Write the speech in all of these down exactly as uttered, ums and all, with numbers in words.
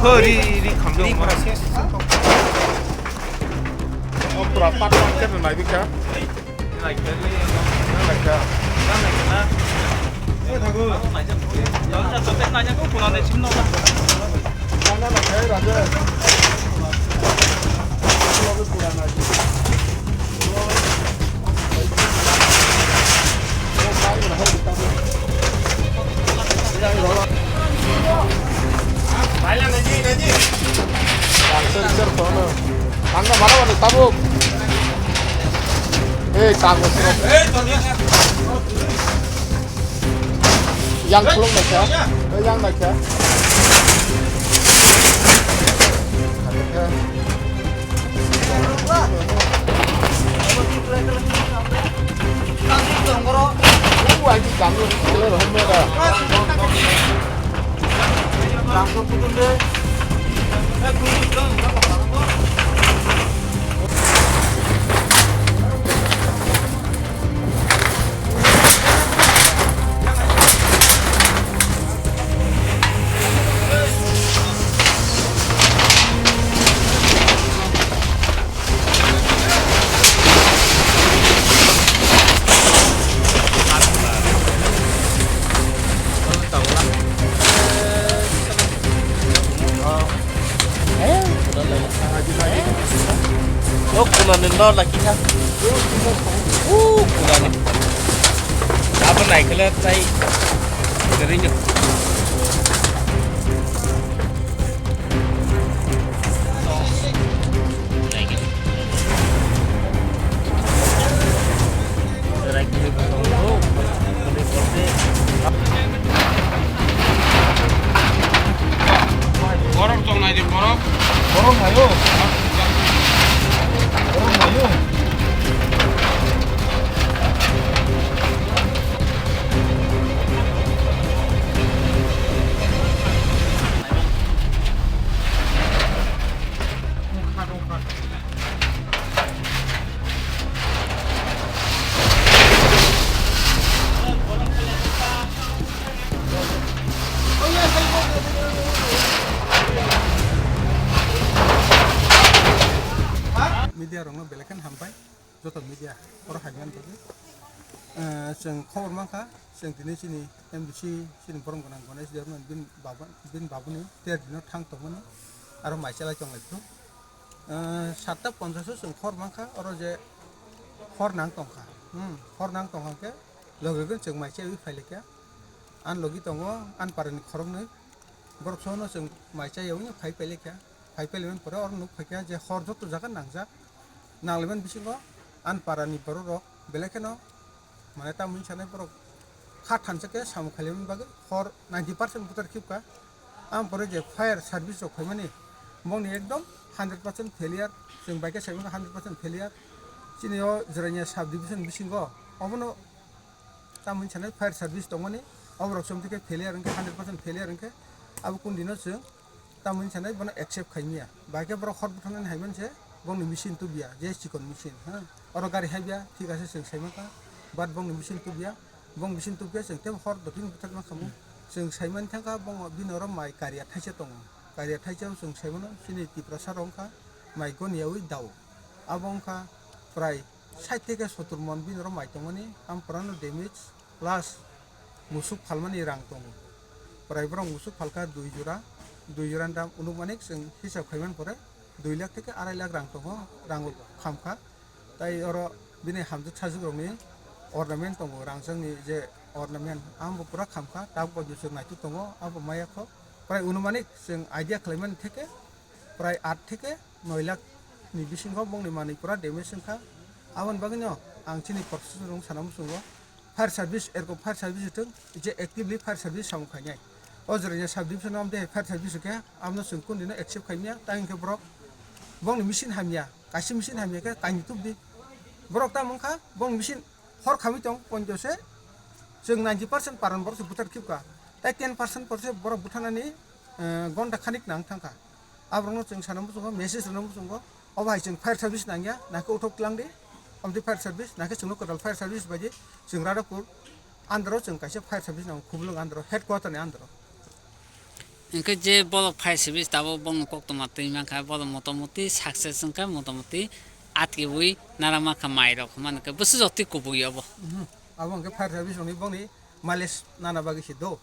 Ri, ri, khamjong. Ri, pura ses. Oh, pura pat pat ke nai bika. Nai ke, nai ke. Ang sir, sir, kono. Ang na mana mana tabuk. Eh, tabuk, sir. Yang belum baca. Eh, yang baca. Oh, kunani nor lagi kha. Oh, kunani. Apa naik kelet tai. Kering. Borok tongnai di borok. Borok hayo. Borok hayo. Media rokno belai kheno hambai, joto media oro hai man bagwi. Eh, chwng khobor mankha, chwng tini chini M D C, chini borom gwnang Ganesh Debbarma bini baba, bini babuni ter dino thang tongmani, aro mai chalai tong lai phuru. Eh, satta ponchash o chwng khor mankha, oro je hor nang tongkha. Hmm, hor nang tongkha khe logi logi chwng mai chawi phai laikha. An logi tongo, an parani khoroknwi. Borok sono chwng mai chayawi phai phai laikha. Phai phai laimani pore oro nuk phaikha je hor joto jaga nangjak. Nang laimani bisingo an parani borok rok belai kheno mane tamoni sanai borok kha thansa khe samung khailaimani bagwi hor ninety percent buthar khibkha. Ang pore je fire service rok phaimani, bongni ekdom hundred percent failure, chwng bai khe saimano hundred percent failure. Chini o Jirania sub division bisingo obono tamoni sanai fire service tongmani, oborok chwng thike failure wngkhe, hundred percent failure wngkhe, abo kundino chwng tamoni sanai bono accept khaimya. Bai khe borok hor butharnani hai manse bongni machine tubya, je chikon machine, ha. Oro gari haibya, thik ase chwng saimankha, but bongni machine tubya. Bong bising tubkhe chwng tei hor doping bwthakma khamu. Chwng saimani thangkha bong bini oro mai kariya thaisa tongo. Kariya thaisa o chwng saimano chini Tiprasa rok wngkha mai goniyawi dao. Abo wngkha prai sait theke sottur mon bini oro mai tongmani. Ang purano damage plus musuk phalmani rang tongo. Prai borok musuk phalkha dui jora, dui jora ni dam unuk manik chwng hisab khaimani pore dui lakh theke arai lakh rang tongo, rang khamkha. Tai oro bini hamjwk sajwk rokni ornament tongo, rangchakni je ornament, amo bo pura khamkha, tabuk bo chwng naituk tongo, abo maya kho. Prai unumanik chwng idea khlaimani theke prai aat theke noi lakh ni bisingo bongni manwi pura damage wngkha. Aboni bagwino ang chini professional rok sana muchungo. Fire service, erko fire service wngthung, je actively fire service samung khainai. O Jirania sub division o amtwi fire service hwnkhe, amno chwng kundino accept khaimya, tei hwnkhe borok bongni machine hamya, kaisa machine hamya khe kainwi tubdi. Borok tamo wngkha, bongni machine hor khamwi tong, ponjo se chwng ninety percent paran borok se buthar khibkha, tei ten percent porse borok butharnani, eh, gonta khanik nang thangkha. Aborokno chwng sana muchungo, message rwna muchungo, obo hai chwng fire service nangya, naikhe uthok twlang di, omtwi fire service, naikhe chwngno kwtal fire service bai di, chwng Radhapur under o chwng kaisa fire service nango, Khumulwng under o, headquarter ni under o. Hwnkhe je borok fire service tabuk bongni koktwma twi mankha, borok motamoti success wngkha, motamoti atkiwi nara mankha mairok, hwnba hwnkhe bwswk jotwi kubui obo. Mhm. Abo hwnkhe fire service rokni bongni mileage nana bagwi se do.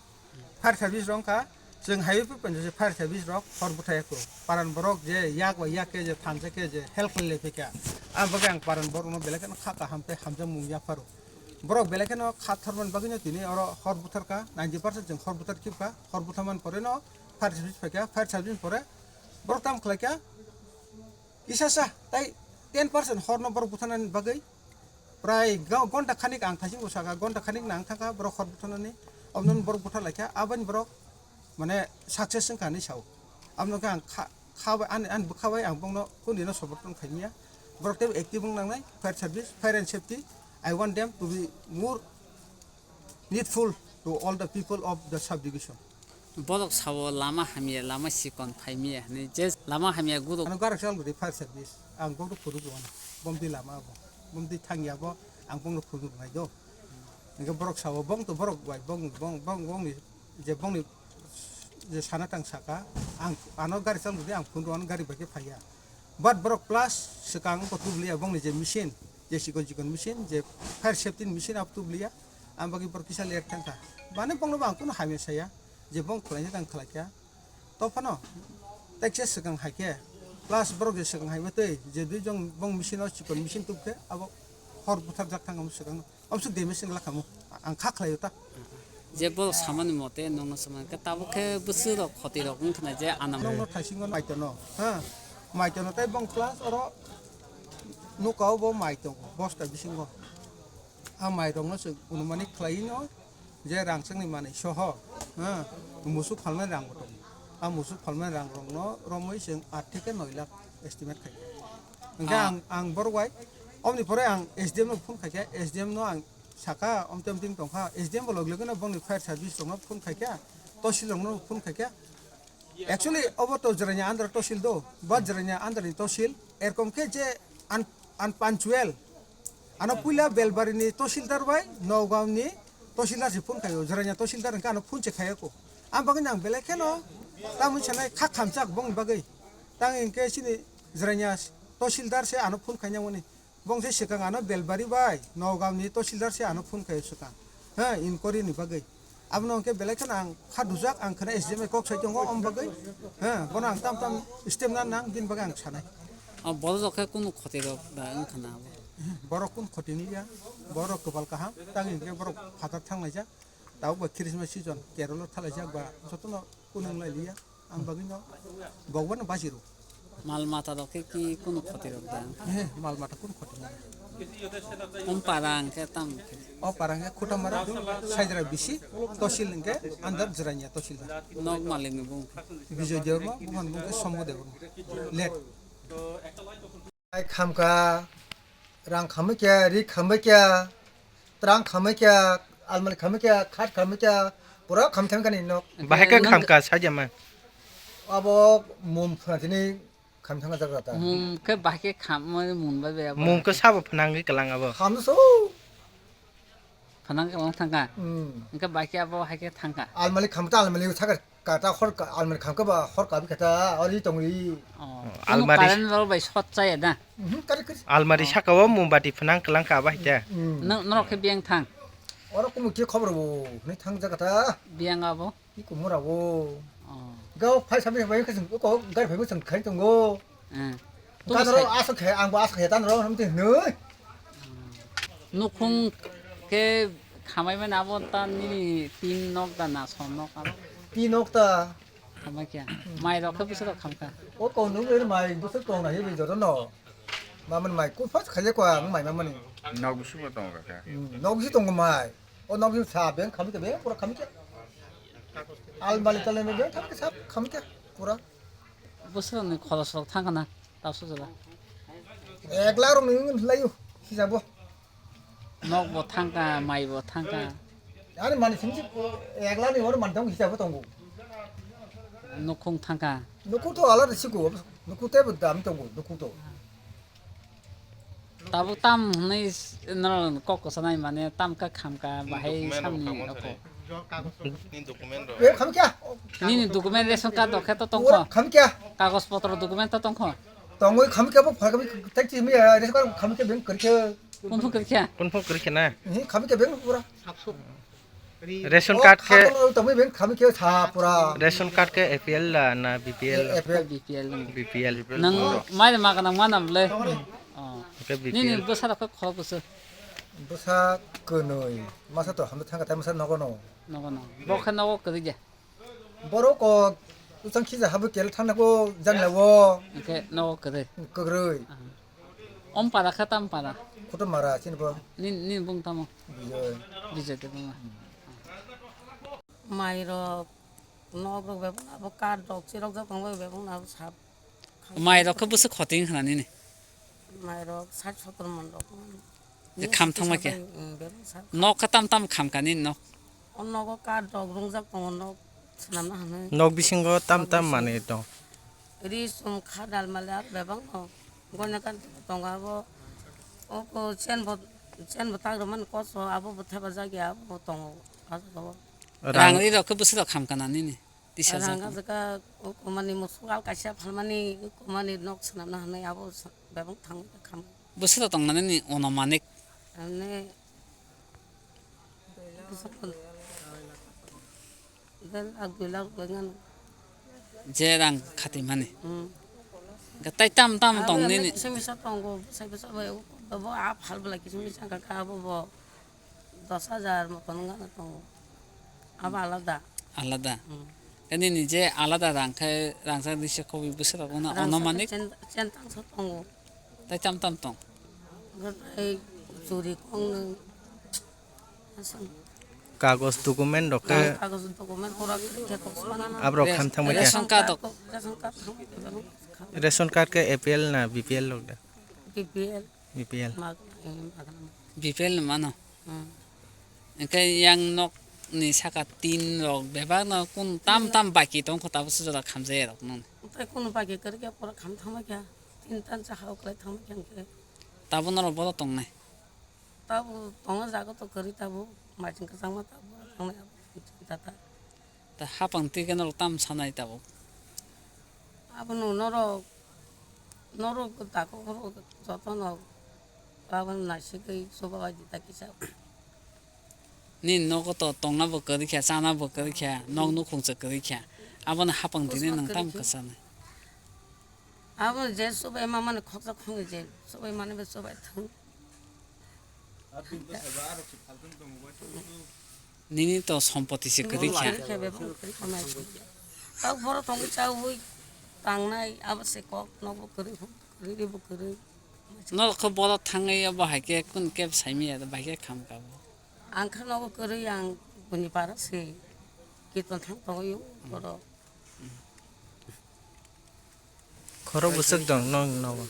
Fire service rok wngkha, chwng highway pi panjo se fire service rok hor bwthai ya kuro. Paran borok je yak bai yak khe je thansa khe je help khlai lai phaikha. Ang bagwi ang paran borokno belai kheno kha kaham tei hamjakmung yapharo. Borok belai kheno kha thormani bagwino tini oro hor butharkha, ninety percent chwng hor buthar khibkha, hor butharmani poreno fire service phaikha, fire service pore borok tamo khlaikha, kisa sa tei ten percent horno borok butharnani bagwi prai ga-, gonta khanik ang thaisingo saka, gonta khanik nang thangkha borok hor butharnani, obononi borok buthar laikha, aboni borok mane success wngkha hinwi sao. Aboni khe ang kha, kha bai, ani, ani bwkha bai ang bongno kundino support tong khaimya. Borok teibo active wng nangnai, fire service, fire and safety. I want them to be more needful to all the people of the subdivision. Borok sao lama hamya, lama sikon phaimya hinwi, je lama hamya guruk. Ano garak chal guri fire service, ang bongno phunuk rwmani, bomdi lama abo, bomdi thangya abo, ang bongno phunuk rwnai do. Hingke borok sao bong to borok bai bong, bong, bong, bongni je bongni je sana tang saka, ang ano gari chal guri ang phunuk rwmani gari bai khe phaiya. But borok plus swkang wngkha tubliya bongni je machine, je chikon chikon machine, je fire safety ni machine abo tubliya, ang bagwi borok kisa ler thangkha. Mane bongno bo ang kunu hamya saya, je bong khlaina tang khlaikha. Tophano tekse swkang hai khe, plus borok je swkang hai tei je dui jong bong machine o chikon machine tubkhe abo hor butharjak thangkha swkang. Amsuk demes wng lakhamu, ang kha khlaio ta. Je borok samani mote nongno samani khe tabuk khe bwswk rok khoti rok wngkha na je anam. Nongno thaisingo maitono, ha? Maitono tei bong plus oro nukao bo mai tongo bosta bisingo. A mai rokno se unumani khlaino je rangchakni manwi soho, ha? Musuk phalmani rang bo tongo. A musuk phalmani rang rokno romwi chwng aat theke noi lakh estimate khai. Hingke ang, ang borok bai, oboni pore ang S D M no phone khaikha, S D M no ang saka, omte omting tongkha, S D M bo log logino bongni fire service rokno phone khaikha, tosil rokno phone khaikha. Actually, obo to Jirania under tosil do, ba Jirania under ni tosil, erkom khe je un-, unpunctual. Ano puila Belbari ni tosiltar bai, Nogam ni tosiltar se phone khaio, Jirania tosiltar hingke ano phone se khaiyako. Ang bagwi nang belai kheno, tamoni sanai kha khamchak bongni bagwi. Tang hingke chini Jirania tosiltar se ano phone khainai mani. Bong se swkang ano Belbari bai Nogam ni tosiltar se ano phone khaio swkang. Ha, inquiry ni bagwi. Abono hwnkhe belai kheno ang kha dujak, ang kheno S D M bai kok sai tongo, om bagwi. Ha, bono ang tam tam step na nang, bini bagwi ang sanai. O borok rok khe kunu khoti rok da wngkha na abo? Borok kun khoti ni ya, borok kwpal kaham, tang hwnkhe borok phatar thang laijak. Tabuk ba Christmas season, Kerala thalaijak ba jotono kunung lai liya, ang bagwi no bogwano bajiro. Mal mata rok khe ki kunu khoti rok da? He, mal mata kunu khoti nang. Om para ang khe tam khe? O para ang khe Khutamara, Saidra bisi, tosil hwnkhe under Jirania tosil da. Nok malik ni bung? Bijoy Debbarma, buhan bung khe Sombo Debbarma. Let. Ai khamkha, rang khamwi kya, ri khamwi kya, trang khamwi kya, almari khamwi kya, khat khamwi kya, pura kham khamwi kani nok. Bahai khe khamkha sajama. Abo mum phwrang tini kham thangna jagra ta. Mum khe bahai khe kham, mum bai bai abo. Mum khe sabo phnangwi kwlang abo. Kham so. Phanang kwbang thangkha. Hmm. Hwnkhe bai khe abo hai khe thangkha. Almari khamta almari sakar kata hor ka-, almari khamkha ba hor kabi kata ori tongri. Oh. Hmm, almari. Current rok bai short chaya da? Mhm, kari, kari. Almari saka o mombati phanang kwlang ka bai khe. Hmm. Nang, norok khe biyang thang? Oro kumu khe khobor bo, hwnwi thang jaga ta. Biyang abo? Iko mura bo. Oh. Gao phai sabi bai khe chwng ko gari phai bo chwng khai tongo. Eh. Tanro aswk khe, ang bo aswk khe tanro, hamti hwnwi. Nukhung khe khamai mani abo ta nini tin nok da na som nok abo? Tin nok ta. Khamai khe. Mai rok khe bwswk rok khamkha? O kong nuk ber mai bwswk kong nai bai joto no. Mamani mai kuphas khaye kwa ang mai mamani. Nok bwswk bo tongo kha. Hmm, nok bwswk tongo mai. O nok bwswk sa beng khamikha beng pura khamikha. Almali talmali beng khamikha sab khamikha pura. Bwswk ni khoros rok thangkha na? Tabuk jora. Ek lakh rok ni wngwi laio, hisabo. Nok bo thangkha, mai bo thangkha. Ani mani simi ek lakh ni oro mani tongo, hisabo tongo. Nukhung thangkha. Nukhung to alada siko, nukhung tebo dam tongo, nukhung to. Tabuk tam hwnwi norok kok kwchanai mane tam kha khamkha bahai samni oko. Ni document rok. Eh, khamkya? Nini document ration card rok khe to tongkho? Khamkya? Kagoj potro document to tongkho? Tongwi khamkya bo phai kami tak chi mi ration card khamkya beng kerkya. Kunphu kerkya? Kunphu kerkya na? Ni khamkya beng pura. Ration card khe tongwi beng khamkya sa pura. Ration card khe A P L la na B P L? A P L. B P L. B P L. Nang mai ma kana manam le. Oh. Nini bwsa rok khe khorok bwsa. Bwsa kwnwi. Masa to hamda thangka tai masa nogo no. Nogo no. Bo khe nogo kwrwi de. Borok kok usang khija habu kel thangna ko jangla wo. Hwnkhe nogo kwrwi. Kwrwi. Aha. Om para kha tam para? Kutum mara chini bo. Ni, ni bung tamo? Bijoy. Bijoy de bung. Mai rok, nok rok bebak na bo card rok chirok jak tong bebak na bo sap. Mai rok khe bwswk khoting khna nini? Mai rok sat sotor mon rok. Ye kham thangma khe? Nok khe tam tam kham kani nok? O nogo card rok rungjak tongo nok swnamna hinwi. Nok bisingo tam tam manwi tong. Ri sum kha dal mali aro bebak no. Goina kan tongo abo. O ko chen bo, chen bo tak rwmani koso abo bo thepajak ya abo bo tongo. Rang ri rok khe bwswk rok kham kana nini? Tisa rang jak. Rang jak o komani musuk al kaisa phalmani komani nok swnamna hinwi abo bebak thang kham. Bwswk rok tong nani ni ono manik? Ani Dui lakh, dui lakh bai ngano. Je rang khati mani. Hmm. Gatai tam tam tong nini. Kisa misa tongo, bwsai bwsa bai bo a phal bwlai kisa misa ka ka bo bo dos hajar moton ngano tongo. Abo alada. Alada. Hmm. Kani ni je alada rang khai rang sa disa kobi bwswk rok ono manik. Chen, chen tang sa tongo. Tai tam tam tong. Gatai churi kong nang. Asam. Kagos document rok khe. Kagos document pura khe kok swana. Abrok kham thangbai khe. Ration card rok. Ration card thang. Ration card khe A P L na B P L rok da? B P L. B P L. Mag-, eh, mag-, B P L ni mano. Hmm. Engkhe yang nok ni saka tin rok bebak no kun tam tam baki tong kho tabuk sujala khamjai rok nang. Tai kun baki kar khe pura kham thangma khe. Tin tan cha hao klai thangma khe engkhe. Tabuk norok bodo tongnai. Tabuk tongna jaga to kwrwi tabuk, maichwng kwchangma tabuk, tongnai abo chwng tata. Ta hapang twi khe norok tam sanai tabuk? Abono norok, norok tako jotono abono naisigwi chubabai di ta kisa. Nini nogo to tongna bo kwrwi kha, chana bo kwrwi kha, nok nukhung se kwrwi kha. Abono hapang twi nwng tam kwchanai. Abo je chubai mamani khoksa khongni je chubai mani bo chubai thang. Nini to sompoti se kwrwi kha. Kwrwi kha bebak kwrwi kha mai. Tau boro tongwi chaui tangnai abo se kok nobo kwrwi hwn kwrwi bo kwrwi. No kho boro thangwi abo hai khe kun kep saimi ya bai khe kham kabo. Ang kha nogo kwrwi ang buni para se kiton thang tongwi boro. Khorok bwswk tong nong nogo?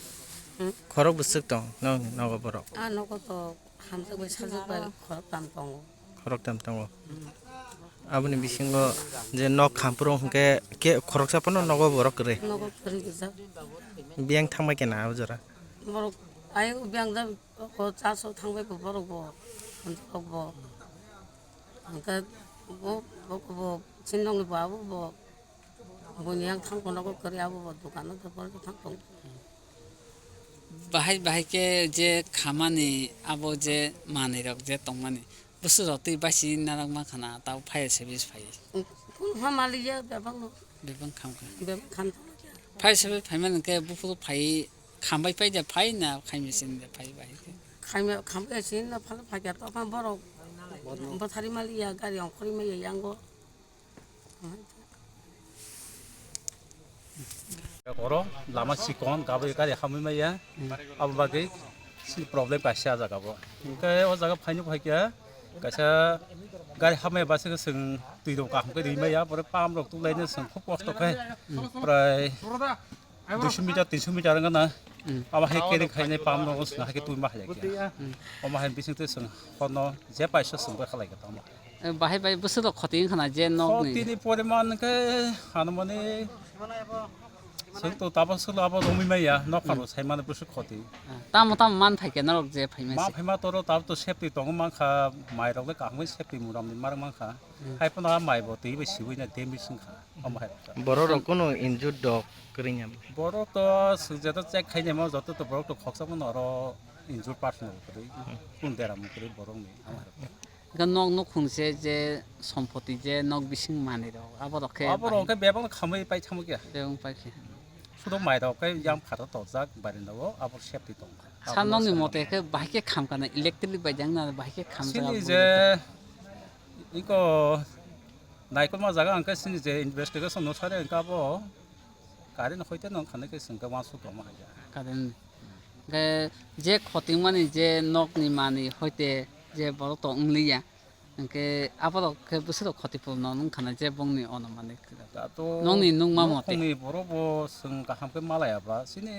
Hmm? Khorok bwswk tong nong nogo borok? Ah, nogo to hamjak bai sajak bai khorok tam tongo. Khorok tam tongo. Hmm. Aboni bisingo je nok khampuro hwnkhe ke khoroksa phano nogo borok kwrwi? Nogo kwrwi gwnang. Biyang thangbai khe na abo jora? Borok ayuk biyang da ko chaso thangbai bo borok bo. Borok bo. Hwnkhe bo, bo, bo, sinong bo abo bo. Boni yang thang kono ko kwrwi abo bo dukano to boro thang tong. Bahai bahai khe je khamani abo je manwi rok je tongmani bwswk rok twi basi narak ma khana tao fire service phai. Kun ha mali ya bebang no. Bebang kham kha. Bebang kham thang kha. Fire service phai man khe buphuru phai khambai pai ja phai na khai machine de phai bahai khe. Khambai sin na phal phai kha to kha borok. Bothari mali ya gari ongkhori ma ya yango. Oro lama sikon, gabri gari hamwi maya, abo bagwi sini problem kaisa ah jaga bo. Hwnkhe o jaga phaino phaikha kaisa gari hamya bwswk chwng twi rok kaham khe ri maya, pore pump rok tubulaino chwng khub kosto khe prai duiso meter, tinso meter wngkha na. Abo hai khe ri khainai pump rok chwng hai khe twi ma hai khe. Omo hai bising twi chwng horno je paisa chwng bai khalai khe tamo. Eh, bahai bai bwswk rok khoti wngkha na je nok ni? Khotini poriman khe hanumani Chwng to tabo swklo abo romwi maya, nok phano sai mano bwswk khoti. Ah, tamo tamo man phaikhe norok je phaima Ma se. Phaima toro tabo to safety tongo mankha, mai rok le kahmwi safety muram ni marwk mankha. Hmm. Hai phano a mai bo twi bai siwi na damage wngkha. Omo hai rok. Borok rok kono injured dok kwrwngya. Borok to swk jeta check khainai ma joto to borok to khoksa phano oro injured person kwrwi. Hmm. Kun dera mung kwrwi borok ni. Omo hai rok. Hwnkhe nok nukhung se je sompoti je nok bising manwi rok, abo rok khe Abo rok khe bebak khamwi pai thangma khe. Bebak pai khe. Sudo mai rok khe yang phato tojak barinda o abo safety tong kha. Sa nokni mote khe bahai khe kham kana electric bai jang na bahai khe kham Sini jaga je iko naikolma jaga hwnkhe sini je investigation no sare hwnkhe abo current hoite nong khanai khe sengkhe wansuk tongma hai ya. Current. Hwnkhe je khotingmani je nokni mani hoite je borok to wngliya, hwnkhe aborok khe bwswk khotipurno wngkha na je bongni onumanik. Dato nokni nukma mote. Nokni borok bo chwng kaham khe malaya ba, chini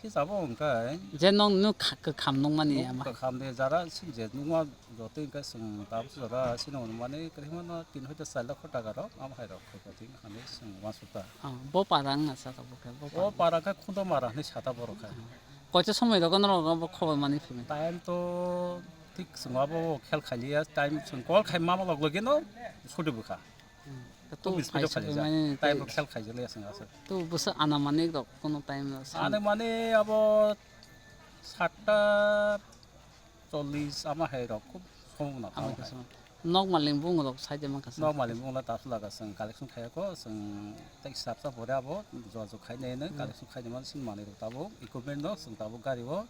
hisabo hwnkhe. Je nok nuk kha-, kwkham nukmani Nuk ama. Kwkham de jara chini je nukma joto hwnkhe chwng tabuk jora chini onumanik kwrwimano tin hoite char lakh taka rok, amo hai rok khe koti hinwi chwng uansukha. Ah, bo para wngna sa tabuk khe, bo O para. Para khe Khundamara hinwi sata borok khe. Koito somoi rogo norok bo khobor mani phimani? Time to thik chwng abo khel khailiya, time chwng call khai mama log logino suti bwkha. Hmm. Khub speed o khaijak. Time bo khel khaijak liya chwng aswk. To bwsa anamani rok kono time no sa. Anamani abo satta chollish ama hai rok khub somona. Ama khe somona. Nok maling bung rok sai de mankha. Nok maling bung la ta sula ga chwng collection khaiya ko chwng tei sap sap hore abo jua jua khai nai nai collection khai nai man sin manwi rok tabuk equipment no chwng tabuk gari o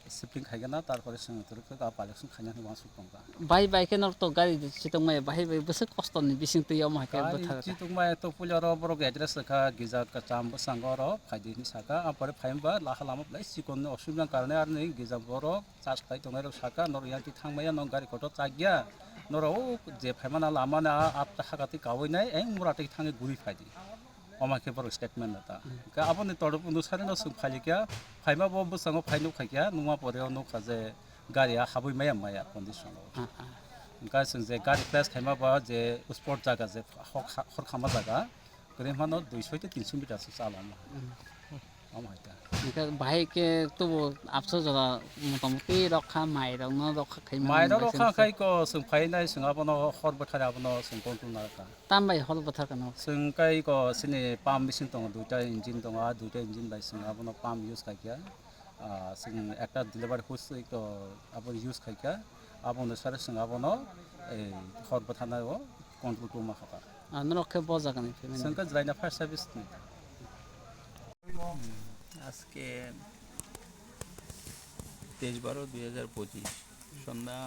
shifting khai gana tar pore chwng twrwk khe collection khai nai uansuk tong kha. Bai bai khe norok to gari chitong maya bahai bai bwswk kosto ni bising twi omo hai khe bwthar. Gari chitong maya to puila ro borok address kha gija kwcham bwskango ro khai di hinwi saka a pore phai ba laha lama belai chikon ni osubida ni karone aroni gija borok. Charge khlai tongnai rok saka, norok yang twi thang maya, nok gari kotor chakya, norok o je phaimana lama ni a, a haka twi kaui nai, eng mura twi thangwi guri phai di. Omo khe borok statement rwkha. Hwnkhe aboni tolop onusari no chwng phai kha, phaima bo bwskango phai nuk khai kha, nukma pore o nukha je gari a habwi maya maya condition o. Ah, ah. Hwnkhe chwng je gari crash khaima ba je spot jaga je hok ha-, hor khama jaga, kwrwi phano duiso tei tinso meter se chala omo. Hmm. Omo hai ta. Hwnkhe bahai khe tubu abso jora motamuti rok kha, mai rok no rok kha khaima Mai rok bai rok kha chwng khai ko chwng phai nai chwng abono hor bwthar abono chwng control na kha. Tam bai hor bwthar kha no? Chwng kai ko chini pump bising tongo, duita engine tongo, a duita engine bai chwng abono pump use khai kha. Ah, chwng ekta delivery hose ko abo use khai kha. Abono sare chwng abono ei hor bwthar nai o control tongma kha ta. Ah, norok khe bo jaga ni family? Chwng khe Jaina fire service ni. আজকে তেইশ বারো দুই হাজার পঁচিশ সন্ধ্যা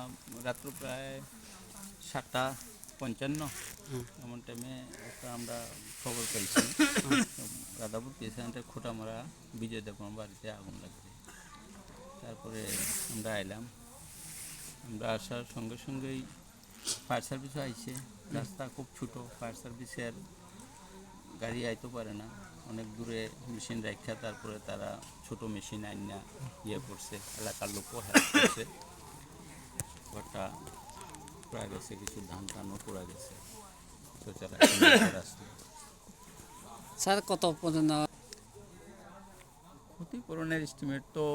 রাত্র প্রায় সাতটা পঞ্চান্ন। হুম। এমন টাইমে একটা আমরা খবর পাইছি। হুম। রাধাপুর কৃষি সেন্টার খোটামারা বিজয় দেবনার বাড়িতে আগুন লাগছে। তারপরে আমরা এলাম। আমরা আসার সঙ্গে সঙ্গেই ফায়ার সার্ভিসও আইছে। হুম। রাস্তা খুব ছোট, ফায়ার সার্ভিসের গাড়ি আইতে পারে না, অনেক দূরে মেশিন রাখা, তারপরে তারা ছোট মেশিন আইনা ইয়ে করছে, এলাকার লোকও হেল্প করছে। ঘরটা পুরা গেছে, কিছু ধান টানও পুরা গেছে। সচরাচর রাস্তা। স্যার, কত পর্যন্ত ক্ষতিপূরণের এস্টিমেট তো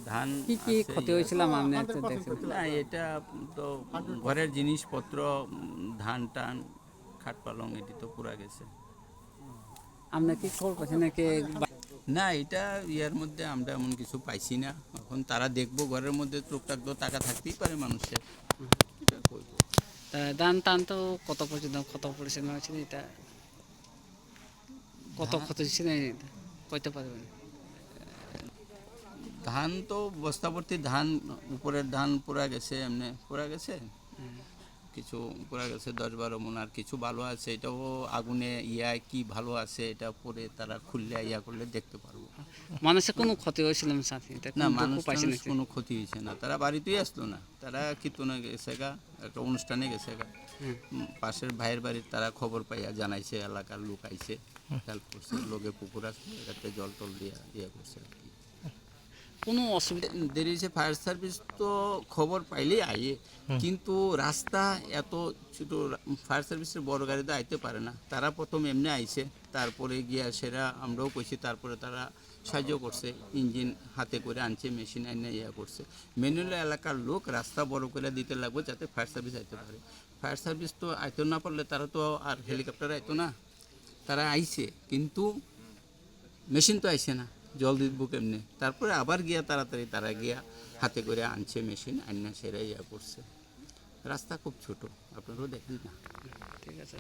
ধান কি কি আছে, ক্ষতি ইয়ে হয়েছিল আছে। আপনি একটু দেখেন? না, এটা তো ঘরের জিনিসপত্র, উম, ধান টান, খাট পালং, এটি তো পুরা গেছে। আপনি কি খবর পাইছেন নাকি? না, এটা ইয়ার মধ্যে আমরা এমন কিছু পাইছি না। এখন তারা দেখবো, ঘরের মধ্যে টুকটাক তো টাকা থাকতেই পারে মানুষের। এটা করবো। তা ধান টান তো কত পর্যন্ত, কত পরিসীমা আছে এটা? কত ধান ক্ষতি হয়েছে না এটা? কইতে পারবেন? ধান তো বস্তা ভর্তি ধান, উপরের ধান পুরা গেছে, এমনি পুরা গেছে। হুম। কিছু পুরা গেছে দশ বারো মণ, আর কিছু ভালো আছে, এটাও আগুনে ইয়া কি ভালো আছে, এটা পরে তারা খুললে ইয়া করলে দেখতে পারবো। মানুষের কোনো ক্ষতি হয়েছিল না, স্যার? এটা না, কোনো দুঃখ মানুষের পাইছে নাকি? কোনো ক্ষতি হয়েছে না, তারা বাড়িতেই আসলো না, তারা কীর্তনে গেছে গা, একটা অনুষ্ঠানে গেছে গা। হুম। উম, পাশের ভাইয়ের বাড়ির তারা খবর পাইয়া জানাইছে, এলাকার লোক আইছে, হুম। হেল্প করছে, লগে পুকুর আছে, এটাতে জল টল দিয়া ইয়ে করছে আর কি। তো কোনো অসুবিধা দেরি হয়েছে, ফায়ার সার্ভিস তো খবর পাইলেই আইয়ে, হুম। কিন্তু রাস্তা এত ছোট, ফায়ার সার্ভিসের বড় গাড়ি তো আইতে পারে না। তারা প্রথম এমনি আইছে, তারপরে গিয়া সেটা আমরাও কইছি, তারপরে তারা সাহায্য করছে, ইঞ্জিন হাতে করে আনছে, মেশিন আইনে ইয়া করছে। মেনুয়াল এলাকার লোক রাস্তা বড় করে দিতে লাগবে যাতে ফায়ার সার্ভিস আইতে পারে। ফায়ার সার্ভিস তো আইতে না পারলে তারা তো আর হেলিকপ্টার আইতো না, তারা আইছে কিন্তু মেশিন তো আইছে না, জল দিব কেমনে? তারপরে আবার গিয়া তাড়াতাড়ি তারা গিয়া হাতে করে আনছে মেশিন, আইনা সেরা ইয়া করছে। রাস্তা খুব ছোট, আপনারাও দেখেন না। ঠিক আছে।